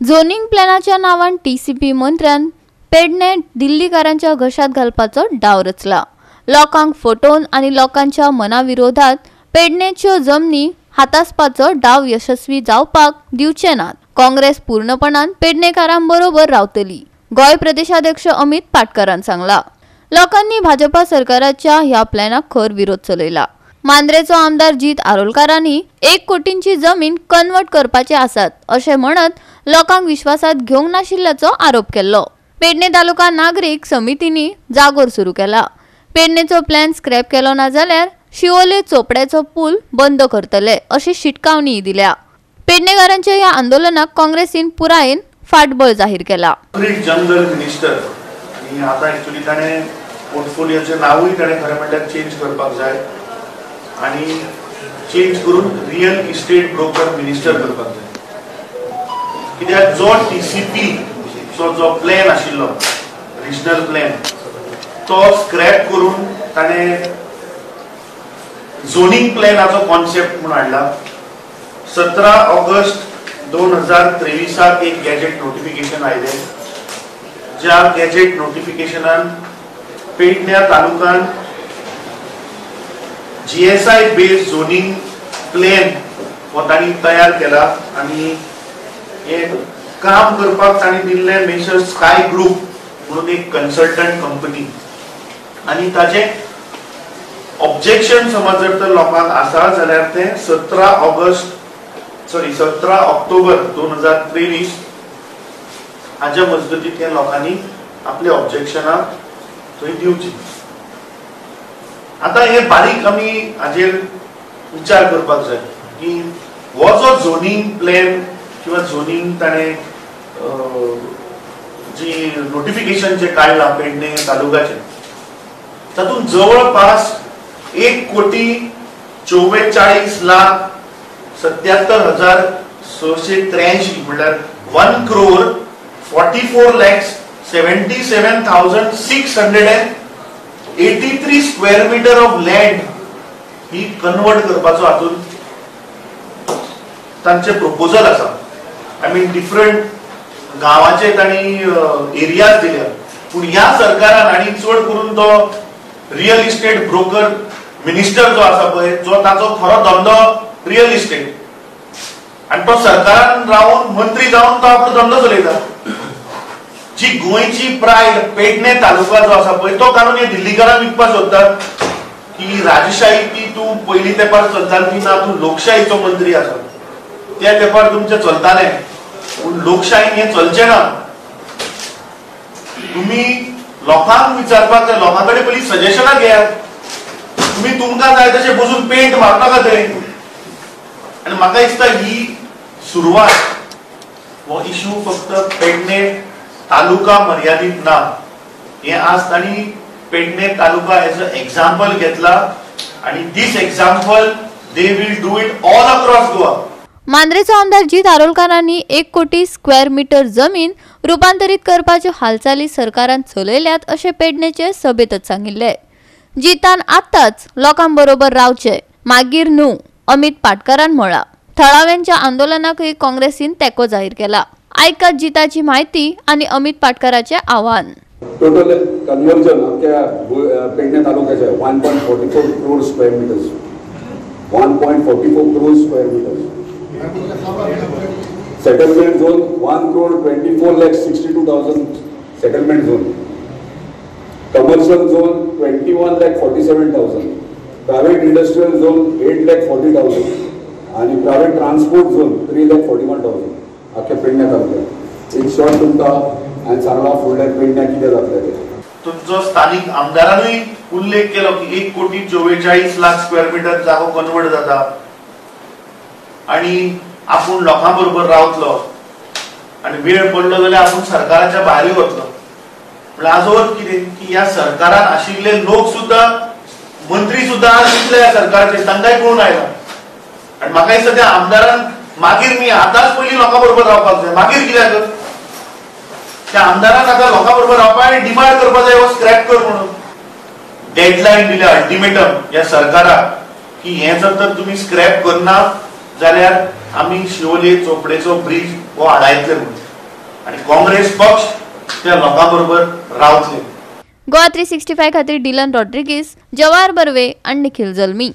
Zoning प्लॅनाच्या नावान TCP मंत्र्यान पेडणे दिल्लीकारांच्या घशात घालपाचो डाव रचला. लोकांक फटोवन आनी लोकांच्या मनाविरोधात पेडणेच्यो जमनी हातासपाचो डाव यशस्वी जावपाक दिवचे नात. काँग्रेस पूर्णपणान पेडणेकारांबरोबर रावतली, गोंय प्रदेशाध्यक्ष अमित पाटकरान सांगला. लोकांनी भाजपा सरकाराच्या ह्या प्लॅनाक खर विरोध चलयला. मांद्रेचो आमदार जीत आरोलकारांनी 1 कोटींची जमीन कन्वर्ट करपाचे आसात अशें म्हणत लोकांक विश्वासात घेवंक नाशिल्ल्याचो आरोप केल्लो. पेडणे तालुका नागरीक समितींनी जागोर सुरू केला. पेडणेचो प्लॅन स्क्रॅप केलो ना जाल्यार शिवोले चोपड्याचो पूल बंद करतले अशी शिटकावणीय दिल्या. पेडणेकारांच्या ह्या आंदोलनाक काँग्रेसीन पुरायेन फाटबळ जाहीर केला. जनरल मिनिस्टर आनी आतां एक्चुअली ताणें पोर्टफोलियोचें नांवूय ताणें खरें म्हणल्यार चेंज करपाक जाय आनी चेंज करून रियल इस्टेट ब्रोकर मिनिस्टर करपाक जाय. कित्याक जो टीसीपी चो जो प्लॅन आशिल्लो रिजनल प्लॅन तो स्क्रॅप करून ताणें झोनिंग प्लॅनाचो कॉन्सेप्ट म्हूण हाडला. 17 ऑगस्ट 2023 एक गॅजेट नोटिफिकेशन आयलें, ज्या गॅजेट नोटिफिकेशनान पेडण्या तालुक्यान जीएसआय बेस्ड झोनिंग प्लॅन हो तांणी तयार केला आनी हे काम करपाक तांणी दिल्लें मेसर्स स्काय ग्रुप म्हणून एक कन्सल्टंट कंपनी आनी ताचें ऑब्जेक्शन समज जर तर लोकांक आसा जाल्यार तें 17 ऑक्टोबर 2023 हाज्या मजगतीं त्या लोकांनी आपले ऑब्जेक्शनां थंय दिवची. आतां हे बारीक आमी हाजेर विचार करपाक जाय की हो जो झोनिंग प्लॅन किंवा झोनिंग ताणें जी नोटिफिकेशन जे काडलां पेडणे तालुक्याचें तातूंत जवळपास 1,44,77,683 म्हणल्यार 1,44,77,683 square metre of land he convert करपाचो हातूंत तांचें प्रपोजल आसा. I mean different गांवाचे तांणी एरियाज दिल्या, पूण ह्या सरकारान आनी चड करून तो रियल इस्टेट ब्रोकर मिनिस्टर जो आसा पळय, जो ताचो खरो धंदो रियल इस्टेट आनी तो सरकारान रावन मंत्री जावन तो आपलो धंदो चलयता. जी गोंयची प्रायड पेडणे तालुका जो आसा पळय तो काडून हे दिल्लीकारांक विकपाक सोदतात की राजशाही ती तूं पयलीं तेंपार चलताली ती ना, तूं लोकशाहीचो मंत्री आसा त्या तेंपार तुमचें चलतालें, पूण लोकशाहीन हें चलचें ना. तुमी लोकांक विचारपाक जाय, लोकां कडेन पयलीं सजेशनां घेयात. तुमी तुमकां जाय तशें बसून पेंट मारनाका थंय. आनी म्हाका दिसता ही सुरवात हो इशू फक्त पेडणे तालुका मर्यादीत ना, हें आज तांणी Pernem taluka as a example घेतला आनी this example they will do it all across Goa. मांद्रेचो आमदार जीत आरोलकारांनी 1 कोटी स्क्वेअर मीटर जमीन रुपांतरीत करपाच्यो हालचाली सरकारान चलयल्यात अशें पेडणेचे सभेतच सांगिल्लें. जितान आतांच लोकांबरोबर रावचे, मागीर न्हू, अमित पाटकरान म्हळां. थळाव्यांच्या आंदोलनाकय काँग्रेसीन तेंको जाहीर केला. आयकात जिताची म्हायती आनी अमित पाटकराचें आव्हान. टोटल कन्वर्जन अख्ख्या Pedne तालुक्याचें 1.44 crore square metres, 1.44 crore square metres. Settlement zone 1,24,62,000 settlement zone. Commercial zone 21,47,000. Private industrial zone 8,40,000 आणि प्रायव्हेट ट्रान्सपोर्ट झोन 3,41,000 अख्ख्या पेडण्या तालुक्यात. इन शॉर्ट तुमकां हांवें सांगलां फुडल्या पेडण्या कितें जातलें तें. तुमचो स्थानीक आमदारानूय उल्लेख केलो की 1,44,00,000 स्क्वेअर मिटर जागो कन्वर्ट जाता आनी आपूण लोकां बरोबर रावतलो आनी वेळ पडलो जाल्यार आपूण सरकाराच्या भायरूय वतलो. म्हणल्यार हाजो अर्थ कितें की ह्या सरकारान आशिल्ले लोक सुद्दां मंत्री सुद्दां आज इतले ह्या सरकाराचे तांकांय कळून आयला. आनी म्हाका दिसता त्या आमदारान मागीर मी आतांच पयलीं लोकां बरोबर रावपाक जाय, मागीर कित्याक त्या आमदारान आतां लोकां बरोबर रावपाक आनी डिमांड करपाक जाय हो स्क्रॅप कर म्हणून. डेडलायन दिल्या अल्टिमेटम ह्या सरकाराक की हें जर तर तुमी स्क्रॅप करना जाल्यार आमी शिवोले चोपडेचो ब्रिज हो आडायतले म्हणून. आनी काँग्रेस पक्ष त्या लोकां बरोबर रावतले. गोवा 365 खातीर डिलन रॉड्रिगीस, जवाहर बर्वे आनी निखिल जल्मी.